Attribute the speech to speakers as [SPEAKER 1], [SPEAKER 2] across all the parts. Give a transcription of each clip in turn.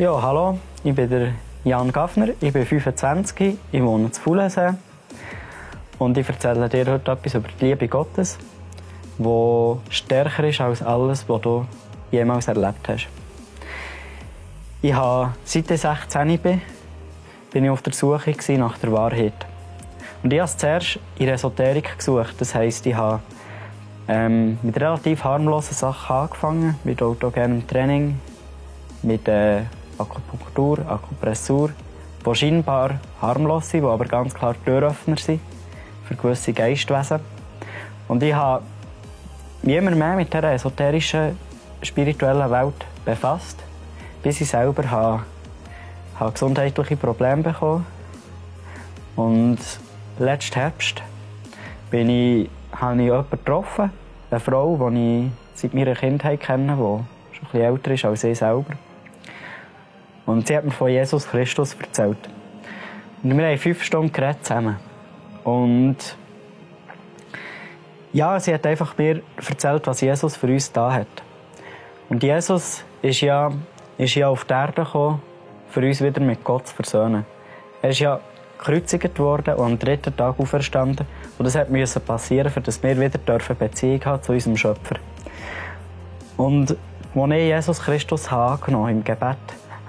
[SPEAKER 1] Ja, hallo, ich bin der Jan Gaffner, ich bin 25, ich wohne in Faulensee und ich erzähle dir heute etwas über die Liebe Gottes, die stärker ist als alles, was du jemals erlebt hast. Ich habe, seit ich 16 bin ich auf der Suche nach der Wahrheit. Und ich habe zuerst in Esoterik gesucht, das heisst, ich habe mit relativ harmlosen Sachen angefangen, mit autogenem Training, mit Akupunktur, Akupressur, die scheinbar harmlos sind, die aber ganz klar Türöffner sind für gewisse Geistwesen. Und ich habe mich immer mehr mit dieser esoterischen, spirituellen Welt befasst, bis ich selber habe gesundheitliche Probleme bekommen. Und letzten Herbst habe ich jemanden getroffen, eine Frau, die ich seit meiner Kindheit kenne, die schon ein bisschen älter ist als ich selber. Und sie hat mir von Jesus Christus erzählt. Und wir haben 5 Stunden geredet zusammen. Und ja, sie hat einfach mir erzählt, was Jesus für uns da hat. Und Jesus ist ja auf die Erde gekommen, für uns wieder mit Gott zu versöhnen. Er ist ja gekreuzigt worden und am 3. Tag auferstanden. Und das musste passieren, damit wir wieder Beziehung haben zu unserem Schöpfer. Und als ich Jesus Christus angenommen habe im Gebet,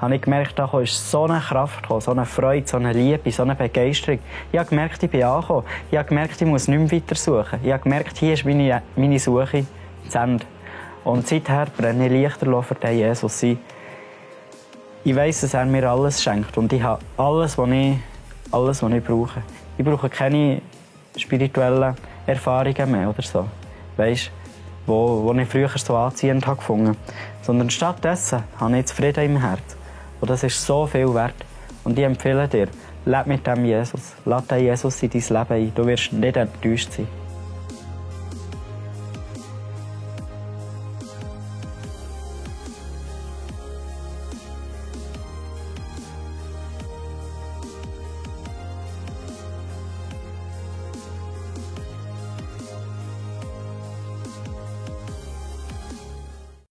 [SPEAKER 1] habe ich gemerkt, da ist so eine Kraft, so eine Freude, so eine Liebe, so eine Begeisterung. Ich habe gemerkt, ich bin angekommen. Ich habe gemerkt, ich muss nicht mehr weiter suchen. Ich habe gemerkt, hier ist meine Suche zu Ende. Und seither brenne ich lichterloh für den Jesus. Ich weiss, dass er mir alles schenkt. Und ich habe alles, was ich brauche. Ich brauche keine spirituellen Erfahrungen mehr oder so. Weisst, wo ich früher so anziehend gefunden habe. Sondern stattdessen habe ich jetzt Frieden im Herzen. Und das ist so viel wert. Und ich empfehle dir, lebe mit dem Jesus. Lass den Jesus in dein Leben ein. Du wirst nicht enttäuscht sein.